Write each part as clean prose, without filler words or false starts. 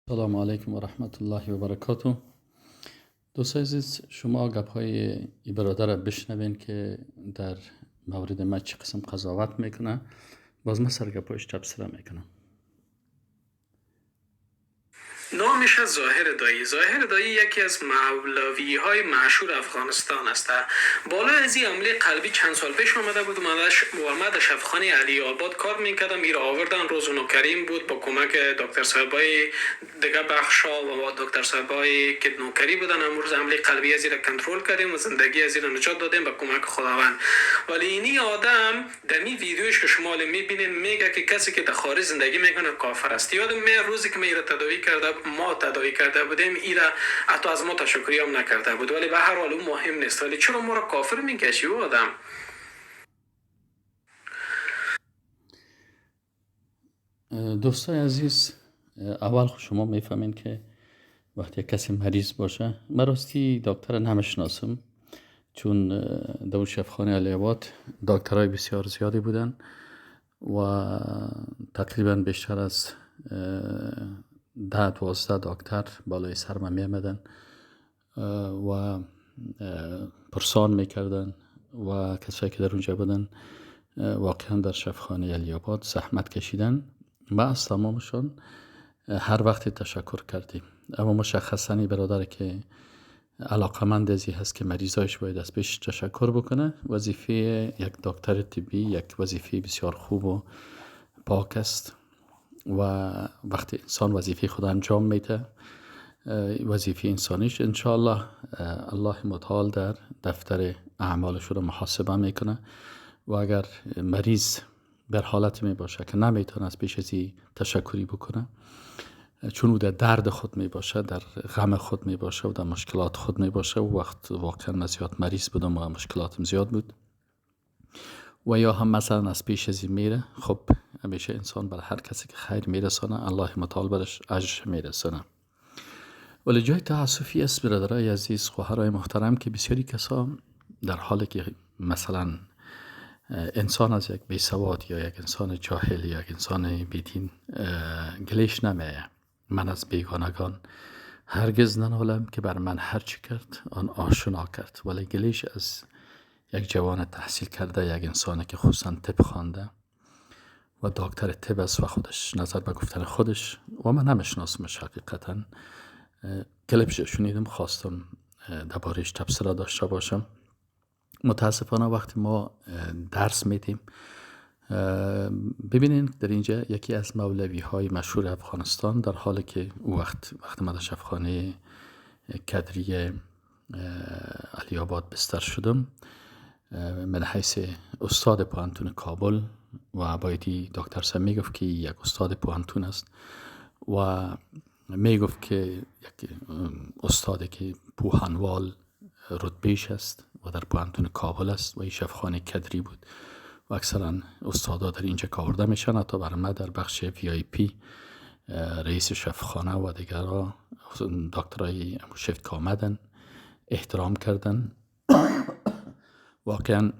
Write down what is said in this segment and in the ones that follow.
سلام علیکم و رحمت الله و برکاته. دوستای عزیز، شما گپ های ای برادر را بشنوین که در مورد ما چه قسم قضاوت میکنه. باز من سر گپایش تبصره میکنم. نامش ظاهر دایی. ظاهر دایی یکی از مولوی های مشهور افغانستان است. بالای از این عملی قلبی چند سال پیش آمده بود و من در شفخانه علی آباد کار میکردم. ایرا آوردن، روز نوکریم بود با کمک دکتر صاحبای دیگه بخشا و دکتر صاحبای که نوکری بودن. امروز عملی قلبی از ایرا کنترل کردیم و زندگی از ایرا نجات دادیم با کمک خداوند. ولی اینی آدم دمی ویدیوش که شما میبینین میگه که کسی که در خارج زندگی میکنه کافر است. یادم می روزی که من ایرا تداوی کرده، ما تداوی کرده بودیم، ایرا حتی از ما تشکری هم نکرده بود. ولی به هر حال اون مهم نیست. ولی چرا ما را کافر میکشی او آدم؟ دوستای عزیز، اول شما میفهمین که وقتی کسی مریض باشه، من راستی دکتر نمیشناسم، چون در شفخانه علی آباد دکترای بسیار زیادی بودن و تقریبا بیشتر از 10-12 دکتر بالای سر من میامدن و پرسان میکردن و کسایی که در اونجا بودن واقعا در شفخانه علی آباد زحمت کشیدن. ما از تمامشان هر وقت تشکر کردیم. اما مشخصا این برادر که علاقمند ازی هست که مریضایش باید از پیش تشکر بکنه، وظیفه یک دکتر طبی یک وظیفه بسیار خوب و پاک است و وقتی انسان وظیفه خود انجام میده، وظیفه انسانیش انشاءالله الله متعال در دفتر اعمالش رو محاسبه میکنه. و اگر مریض در حالت می باشه که نمیتونه از پیش از تشکری بکنه، چون او در درد خود می باشه، در غم خود می باشه و در مشکلات خود می باشه، و وقت واقعا من زیاد مریض بودم و مشکلاتم زیاد بود، و یا هم مثلا از پیش از این میره، خب همیشه انسان بر هر کسی که خیر میرسانه الله متعال برش اجر میرسانه. ولی جای تأسفی است برادرای عزیز، خواهرای محترم، که بسیاری کسا در حالی که مثلا انسان از یک بیسواد یا یک انسان جاهل یا یک انسان بیدین گلیش نمیه. من از بیگانگان هرگز ننالم که بر من هر چی کرد آن آشنا کرد. ولی گلیش از یک جوان تحصیل کرده، یک انسانی که خصوصا طب خوانده و دکتر طب است و خودش نظر به گفتن خودش، و من نمیشناسمش حقیقتا، کلیپش شنیدم، خواستم درباره‌اش تبصره داشته باشم. متاسفانه وقتی ما درس میدیم، ببینین در اینجا یکی از مولوی های مشهور افغانستان در حالی که او وقت من در شفخانه کدری علی آباد بستر شدم، من حیث استاد پوهنتون کابل و بایدی دکتر سم میگفت که یک استاد پوهنتون است و میگفت که یک استاد که پوهنوال رتبهش است و در پوهنتون کابل است و این شفخانه کدری بود و اکثرا استادا در اینجا کارده میشن. حتی برای من در بخش VIP رئیس شفخانه و دیگرها دکترای شفت که آمدن احترام کردن، واقعا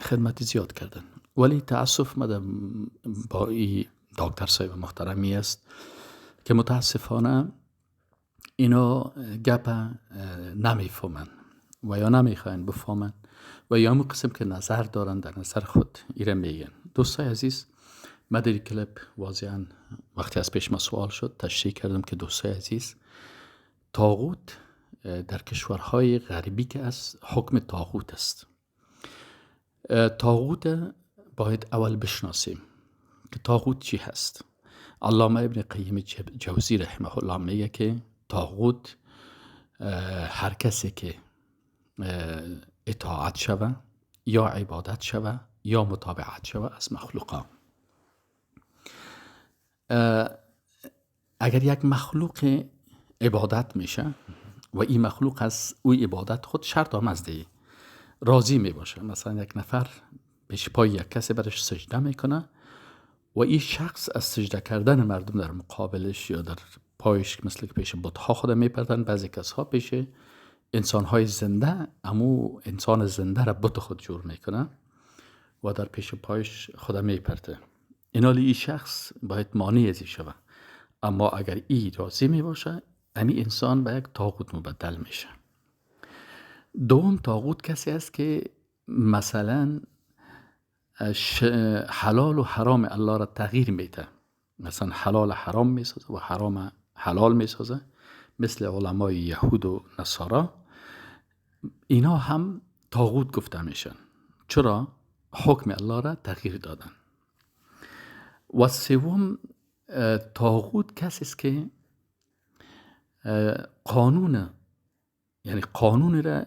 خدمت زیاد کردن. ولی تأسف مدام با این دکتر صاحب محترمی است که متاسفانه اینا گپ نمیفهمن و یا نمیخواین بفهمن و یا همون قسم که نظر دارن در نظر خود ایره میگن. دوستای عزیز، من در کلیپ واضحا وقتی از پیش ما سوال شد تشریح کردم که دوستای عزیز، طاغوت در کشورهای غربی که از حکم طاغوت است. طاغوت باید اول بشناسیم که طاغوت چی هست. علامه ابن قیم جوزی رحمه الله میگه که طاغوت هر کسی که اطاعت شوه یا عبادت شوه یا متابعت شوه از مخلوقا. اگر یک مخلوق عبادت میشه و این مخلوق از او عبادت خود شرط هم از دی راضی میباشه، مثلا یک نفر پیش پای یک کسی برش سجده میکنه و این شخص از سجده کردن مردم در مقابلش یا در پایش، مثل که پیش بت‌ها خود میپردن، بعضی کسها پیش انسان‌های زنده، امو انسان زنده را بت خود جور میکنه و در پیش پایش خود میپرده. اینالی این شخص باید مانع ازی شوه. اما اگر ای راضی می باشه، امی انسان به یک طاغوت مبدل میشه. دوم طاغوت کسی است که مثلا حلال و حرام الله را تغییر میده، مثلا حلال حرام میسازه و حرام حلال میسازه، مثل علمای یهود و نصارا. اینا هم طاغوت گفته میشن. چرا؟ حکم الله را تغییر دادن. و سوم طاغوت کسی است که قانون، یعنی قانون را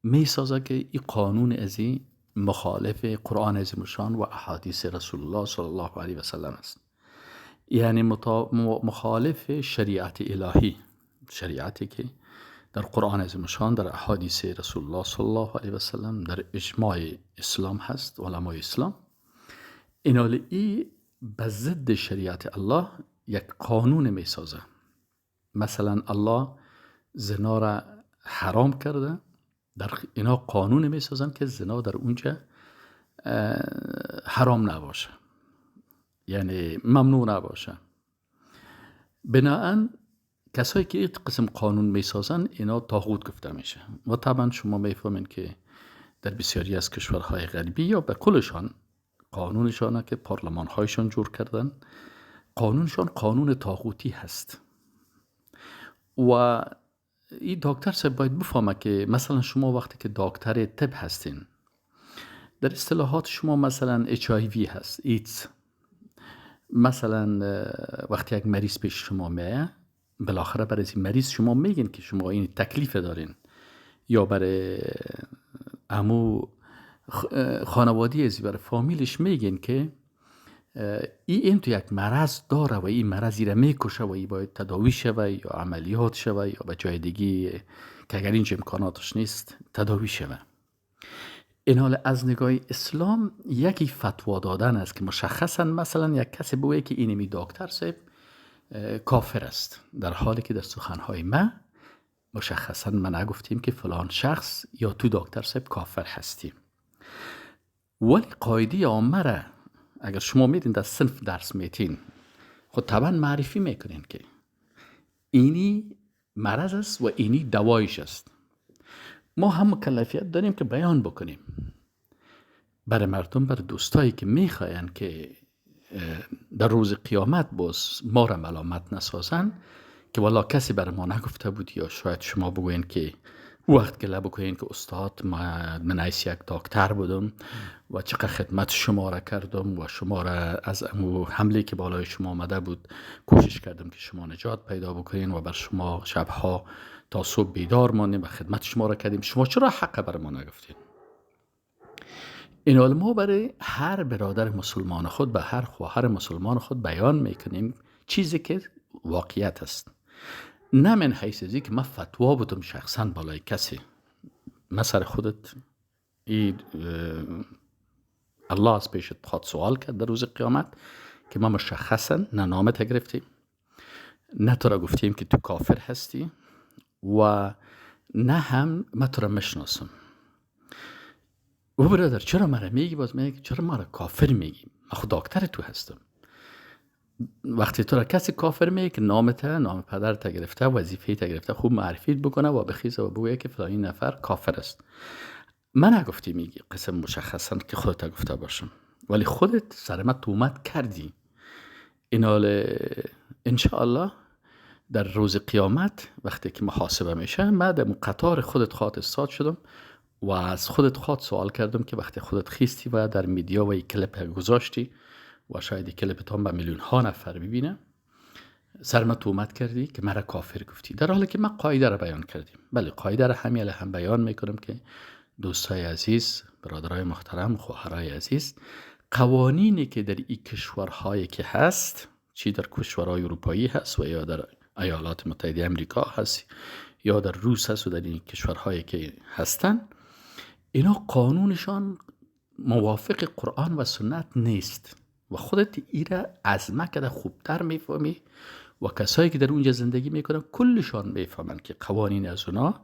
میسازه که این قانون از این مخالف قرآن عظیم شان و احادیث رسول الله صلی الله علیه و سلم است، یعنی مخالف شریعت الهی، شریعتی که در قرآن عظیم شان، در احادیث رسول الله صلی الله علیه و سلم، در اجماع اسلام هست، علمای اسلام. اینال ای به ضد شریعت الله یک قانون میسازه. مثلا الله زنا را حرام کرده، در اینا قانون میسازن که زنا در اونجا حرام نباشه، یعنی ممنوع نباشه. بناهن کسایی که این قسم قانون میسازن اینا طاغوت گفته میشه. و طبعا شما میفهمین که در بسیاری از کشورهای غربی یا به کلشان قانونشان که پارلمانهایشان جور کردن، قانونشان قانون طاغوتی هست. و این دکتر صاحب باید بفهمه که مثلا شما وقتی که دکتر طب هستین، در اصطلاحات شما مثلا HIV هست، ایدز، مثلا وقتی یک مریض پیش شما میایه، بالاخره برای این مریض شما میگین که شما این تکلیف دارین، یا برای عمو خانوادی ازی، برای فامیلش میگین که این تو یک مرض داره و این مرض را میکشه و این باید تداوی شوه یا عملیات شوه یا به جای دیگه که اگر اینجا امکاناتش نیست تداوی شوه. این حال از نگاه اسلام یکی فتوا دادن است که مشخصا مثلا یک کسی بگویه که اینمی دکتر صاحب کافر است، در حالی که در سخنهای ما مشخصا ما نگفتیم که فلان شخص یا تو دکتر صاحب کافر هستیم. ولی قاعده عامه را اگر شما میدین در صنف درس میتین، خود طبعا معرفی میکنین که اینی مرض است و اینی دوایش است. ما هم مکلفیت داریم که بیان بکنیم برای مردم، برای دوستایی که میخواین که در روز قیامت باز ما را ملامت نسازن که والا کسی برای ما نگفته بود، یا شاید شما بگوین که وقت گله بکنین که استاد من عیسی یک دکتر بودم و چقدر خدمت شما را کردم و شما را از حمله که بالای شما آمده بود کوشش کردم که شما نجات پیدا بکنین و بر شما شبها تا صبح بیدار ماندیم و خدمت شما را کردیم، شما چرا حق بر ما نگفتین؟ این حال ما برای هر برادر مسلمان خود، به هر خواهر مسلمان خود بیان میکنیم چیزی که واقعیت است، نه من حیث ازی که من فتوا بودم شخصا بالای کسی. مثل خودت ای الله از پیشت خواد سوال کرد در روز قیامت که ما مشخصا نه نامت گرفتیم، نه تو را گفتیم که تو کافر هستی و نه هم ما تو را مشناسم. او برادر چرا مرا میگی؟ باز میگی چرا مرا کافر میگی؟ من خود دکتر تو هستم. وقتی تو را کسی کافر میگه که نامت، نام پدرت گرفته، وظیفه تا گرفته، خوب معرفیت بکنه و بخیزه و بگویه که فلانی نفر کافر است. من نگفتی میگی قسم مشخصا که خودت گفته باشم، ولی خودت سر من تهمت کردی. این حال انشاءالله در روز قیامت وقتی که محاسبه میشه، من در قطار خودت خواد استاد شدم و از خودت خواد سوال کردم که وقتی خودت خیستی و در media و یک کلیپ گذاشتی و شاید کلیپ تان به میلیون ها نفر ببینه، سر من تهمت کردی که مرا کافر گفتی، در حالی که من قاعده را بیان کردیم. بله قاعده را همین هم بیان میکنم که دوستای عزیز، برادرای محترم، خواهرای عزیز، قوانینی که در این کشورهایی که هست، چی در کشورهای اروپایی هست و یا در ایالات متحده امریکا هست یا در روس هست و در این کشورهایی که هستن، اینا قانونشان موافق قرآن و سنت نیست و خودت ایره از مکده خوبتر میفهمی و کسایی که در اونجا زندگی میکنن کلشان میفهمن که قوانین از اونا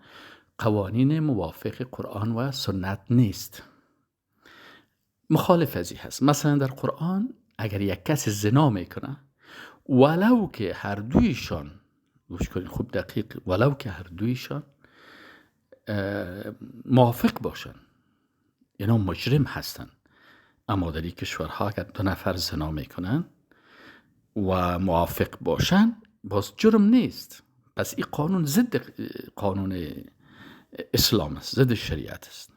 قوانین موافق قرآن و سنت نیست، مخالف ازی هست. مثلا در قرآن اگر یک کس زنا میکنه ولو که هر دویشان، گوش کنین خوب دقیق، ولو که هر دویشان موافق باشن، اینا مجرم هستن. اما در این کشورها اگر دو نفر زنا میکنن و موافق باشن باز جرم نیست. پس این قانون ضد قانون اسلام است، ضد شریعت است.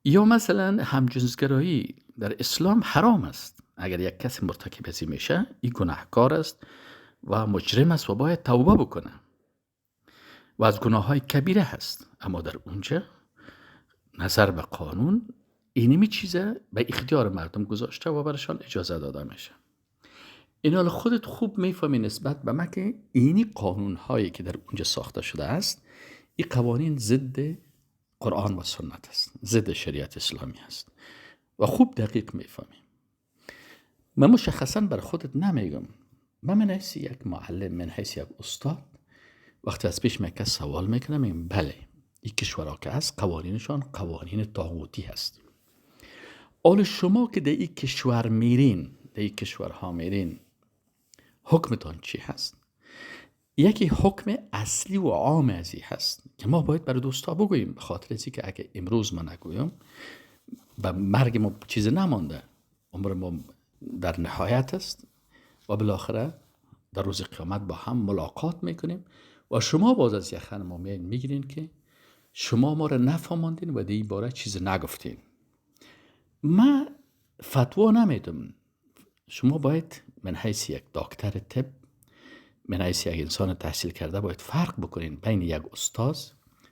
یا مثلا همجنسگرایی در اسلام حرام است. اگر یک کسی مرتکب ازی میشه این گناهکار است و مجرم است و باید توبه بکنه و از گناه های کبیره هست. اما در اونجا نظر به قانون اینمی چیزه به اختیار مردم گذاشته و برشان اجازه داده میشه. اینا خودت خوب میفهمی نسبت به ما که اینی قانون هایی که در اونجا ساخته شده است، این قوانین ضد قرآن و سنت است، ضد شریعت اسلامی است و خوب دقیق میفهمی. من مشخصا بر خودت نمیگم، من حیث یک معلم، من حیث یک استاد، وقتی از پیش من کس سوال میکنم میگم بله این کشورها که هست قوانینشان قوانین طاغوتی هست. حالا شما که در این کشور میرین، در این کشورها میرین، حکمتان چی هست؟ یکی حکم اصلی و عام ازی هست که ما باید برای دوستا بگوییم، به خاطر ازی که اگه امروز ما نگویم به مرگ ما چیز نمانده، عمر ما در نهایت است و بالاخره در روز قیامت با هم ملاقات میکنیم و شما باز از یخن ما میگیرین که شما ما را نفهماندین و در این باره چیز نگفتین. من فتوا نمیدم، شما باید من حیث یک دکتر طب، من حیث یک انسان تحصیل کرده باید فرق بکنین بین یک استاد.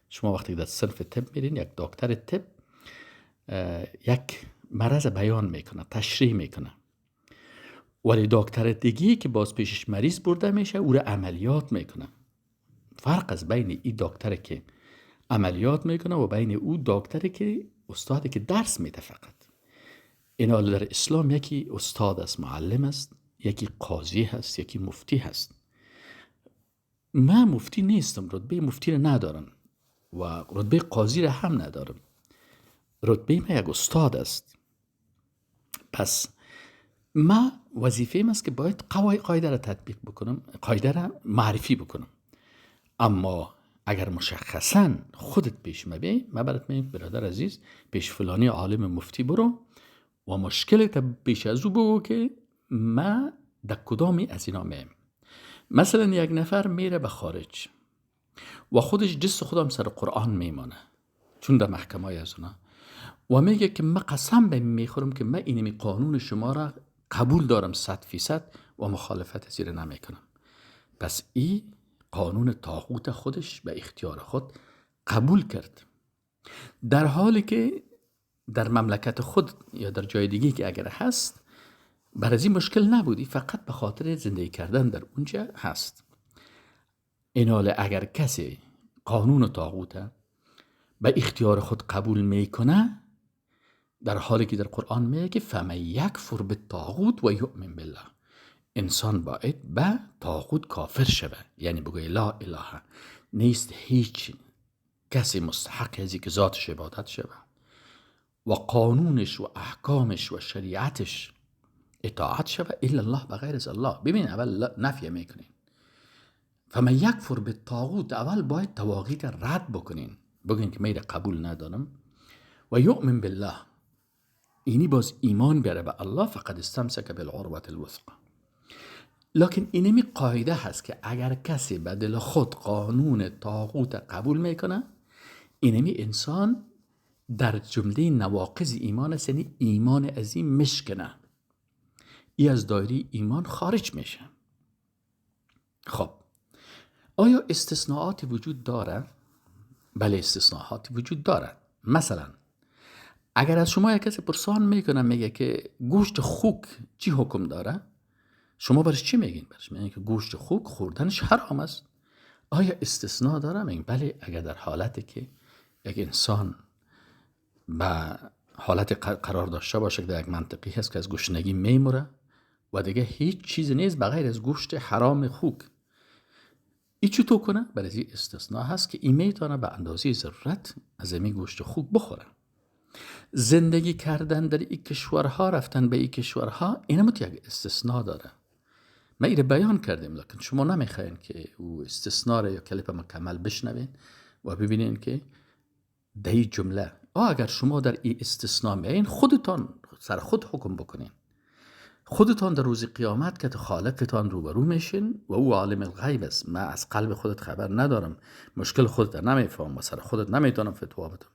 شما وقتی در صنف طب میرین، یک دکتر طب یک مرض بیان میکنه، تشریح میکنه، ولی دکتر دیگه که باز پیشش مریض برده میشه او را عملیات میکنه. فرق از بین این دکتر که عملیات میکنه و بین او دکتر که استادی که درس میده فقط. اینا در اسلام یکی استاد است، معلم است، یکی قاضی هست، یکی مفتی هست. من مفتی نیستم، رتبه مفتی رو ندارم و رتبه قاضی رو هم ندارم، رتبه من یک استاد است. پس ما وظیفه است که باید قاعده را تطبیق بکنم، قاعده را معرفی بکنم. اما اگر مشخصا خودت پیش مبی، من برات میگم برادر عزیز پیش فلانی عالم مفتی برو و مشکلت پیش از او بگو که ما در کدامی از اینا میم. مثلا یک نفر میره به خارج و خودش دست خودم سر قرآن میمانه، چون در محکمه از اونا، و میگه که من قسم به میخورم که من اینمی قانون شما را قبول دارم 100% و مخالفت زیر نمیکنم. پس این قانون طاغوت خودش به اختیار خود قبول کرد، در حالی که در مملکت خود یا در جای دیگه که اگر هست بر از این مشکل نبودی، فقط به خاطر زندگی کردن در اونجا هست. این حال اگر کسی قانون طاغوت به اختیار خود قبول میکنه، در حالی که در قرآن میگه که فمن یکفر بالطاغوت و یؤمن بالله، انسان باید به طاغوت کافر شوه، یعنی بگوی لا اله نیست هیچ کسی مستحق ازی که ذاتش عبادت شوه و قانونش و احکامش و شریعتش اطاعت شوه الا الله، بغیر از الله. ببین اول نفی میکنین، فمن یکفر بالطاغوت، اول باید طواغیت رد بکنین، بگین که میره قبول ندارم، و یؤمن بالله، اینی باز ایمان بیاره به الله، فقد استمسک بالعروة الوثقى. لکن اینمی قاعده هست که اگر کسی بدل خود قانون طاغوت قبول میکنه، اینمی انسان در جمله نواقض ایمان است، یعنی ایمان از این مشکنه، ای از دایره ایمان خارج میشه. خب آیا استثناءات وجود داره؟ بله استثناءات وجود داره. مثلا اگر از شما یک کسی پرسان میکنه، میگه که گوشت خوک چی حکم داره، شما برش چی میگین؟ برش میگین که گوشت خوک خوردنش حرام است. آیا استثناء داره؟ میگین بله، اگر در حالتی که یک انسان به حالت قرار داشته باشه که در یک منطقی هست که از گشنگی میموره و دیگه هیچ چیز نیست بغیر از گوشت حرام خوک، ای چطور کنه؟ برای این استثناء هست که این میتونه به اندازه ضرورت از این گوشت خوک بخوره. زندگی کردن در این کشورها، رفتن به این کشورها، اینم یک استثناء داره. ما ایره بیان کردیم، لکن شما نمیخواین که او استثناء را یا کلیپ مکمل بشنوین و ببینین که در این جمله اگر شما در این استثناء میین، خودتان سر خود حکم بکنین، خودتان در روز قیامت که خالقتان روبرو میشین و او عالم الغیب است، من از قلب خودت خبر ندارم، مشکل خودت نمیفهم و سر خودت نمیتونم فتوا بدم.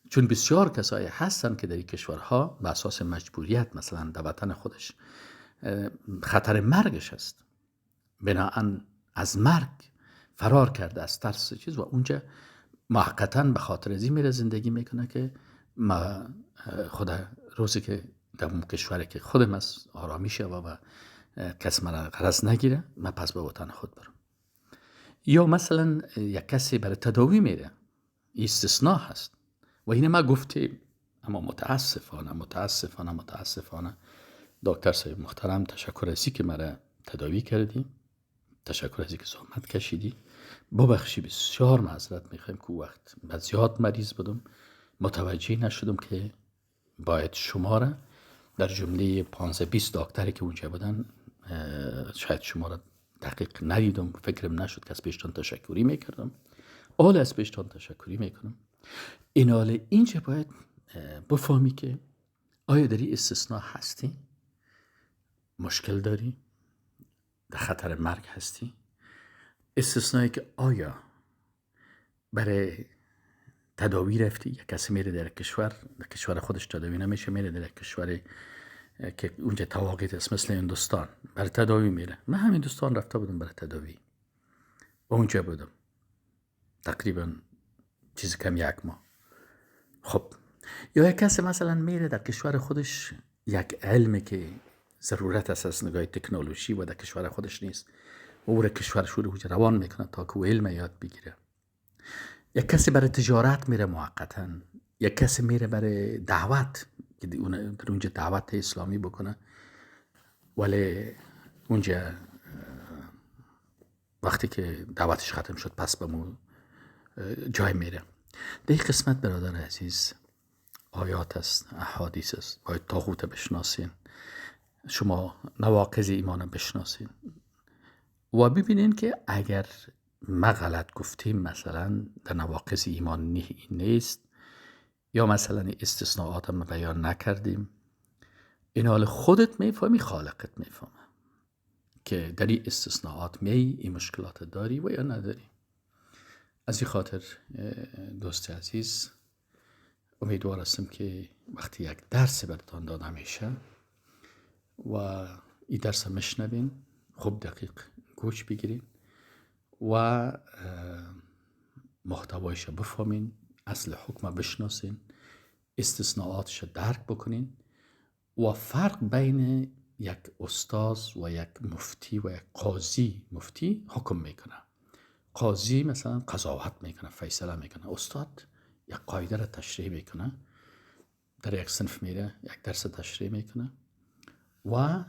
چون بسیار کسایی هستن که در این کشورها به اساس مجبوریت، مثلا در وطن خودش خطر مرگش است، بناهن از مرگ فرار کرده از ترس چیز، و اونجا موقتاً به خاطر ازی میره زندگی میکنه که ما خدا روزی که در اون کشوری که خودم از آرامی شوه و کس مرا غرض نگیره، من پس به وطن خود برم. یا مثلا یک کسی برای تداوی میره، استثناء هست و اینه ما گفتیم، اما متاسفانه متاسفانه متاسفانه دکتر صاحب محترم، تشکر ازی که مرا تداوی کردی، تشکر ازی که زحمت کشیدی، ببخشی بسیار معذرت میخوایم که وقت زیاد مریض بودم، متوجه نشدم که باید شما را در جمله 15-20 دکتری که اونجا بودن شاید شما را دقیق ندیدم، فکرم نشد که از پیشتان تشکری میکردم. حال از پیشتان تشکری میکنم. این حال اینجا باید بفهمی که آیا در این استثناء هستی، مشکل داری، در خطر مرگ هستی، استثنایی که آیا برای تداوی رفتی، یا کسی میره در کشور، در کشور خودش تداوی نمیشه، میره در کشور که اونجا تواقیت است مثل هندوستان برای تداوی میره. من هم هندوستان رفته بودم برای تداوی و اونجا بودم تقریبا چیز کم یک ماه. خب یا یک کسی مثلا میره در کشور خودش یک علمی که ضرورت است از نگاه تکنولوژی و در کشور خودش نیست، و او را کشورش رو روان میکنه تا که او علم یاد بگیره. یک کسی برای تجارت میره موقتا، یک کسی میره برای دعوت که در اونجا دعوت اسلامی بکنه، ولی اونجا وقتی که دعوتش ختم شد پس به مو جای میره. در این قسمت برادر عزیز آیات است، احادیث است، باید طاغوت بشناسین، شما نواقض ایمان بشناسین و ببینین که اگر ما غلط گفتیم مثلا در نواقض ایمان نیست، یا مثلا استثناءات ما بیان نکردیم، این حال خودت میفهمی، خالقت میفهمه که در این استثناءات این مشکلات داری و یا نداری. از این خاطر دوست عزیز امیدوار هستم که وقتی یک درس براتان داده میشه و این درس میشنوین، خوب دقیق گوش بگیرین و محتوایش بفهمین، اصل حکم بشناسین، استثناءاتش درک بکنین و فرق بین یک استاد و یک مفتی و یک قاضی. مفتی حکم میکنه، قاضی مثلا قضاوت میکنه، فیصله میکنه، استاد یک قاعده را تشریح میکنه، در یک صنف میره یک درس تشریح میکنه و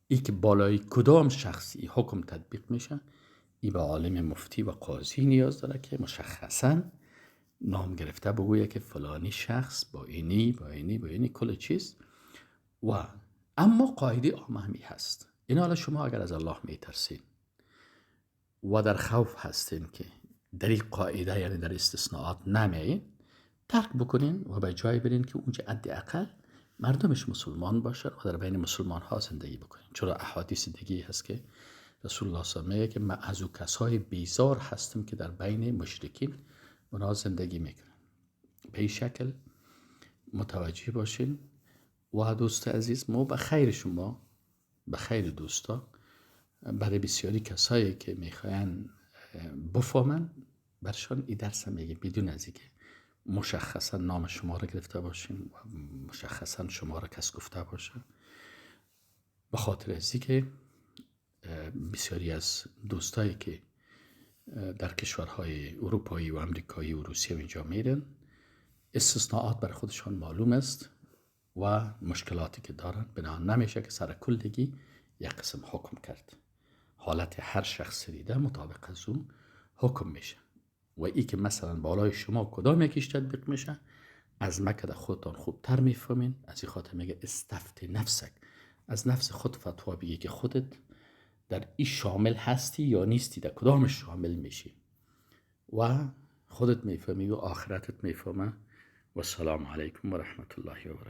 ای که بالای کدام شخصی حکم تطبیق میشه، ای به عالم مفتی و قاضی نیاز داره که مشخصا نام گرفته بگویه که فلانی شخص با اینی با اینی با اینی کل چیز. و اما قاعده عامه همی هست. این حالا شما اگر از الله میترسین و در خوف هستین که در این قاعده یعنی در استثناءات نمیایین، ترک بکنین و به جای برین که اونجا حداقل مردمش مسلمان باشن و در بین مسلمان ها زندگی بکنین. چرا احادیث دیگه هست که رسول الله صلی الله علیه و آله که من از او کسای بیزار هستم که در بین مشرکین اونا زندگی میکنن. به این شکل متوجه باشین و دوست عزیز، ما به خیر شما، به خیر دوستا، برای بسیاری کسایی که میخواین بفهمن برشان این درس میگه، بدون از اینکه مشخصا نام شما را گرفته باشیم و مشخصا شما را کس گفته باشه، به خاطر از اینکه بسیاری از دوستایی که در کشورهای اروپایی و امریکایی و روسیه و اینجا میرن، استثناءات بر خودشان معلوم است و مشکلاتی که دارن، بنا نمیشه که سر کلگی یک قسم حکم کرد. حالت هر شخص دیده مطابق از اون حکم میشه و ای که مثلا بالای شما کدام یکیش تطبیق میشه، از مکه خودتان خوبتر میفهمین. از این خاطر میگه استفت نفسک، از نفس خود فتوا بگی که خودت در این شامل هستی یا نیستی؟ در کدامش شامل میشی؟ و خودت میفهمی و آخرتت میفهمه. و السلام علیکم و رحمت الله و برکاته.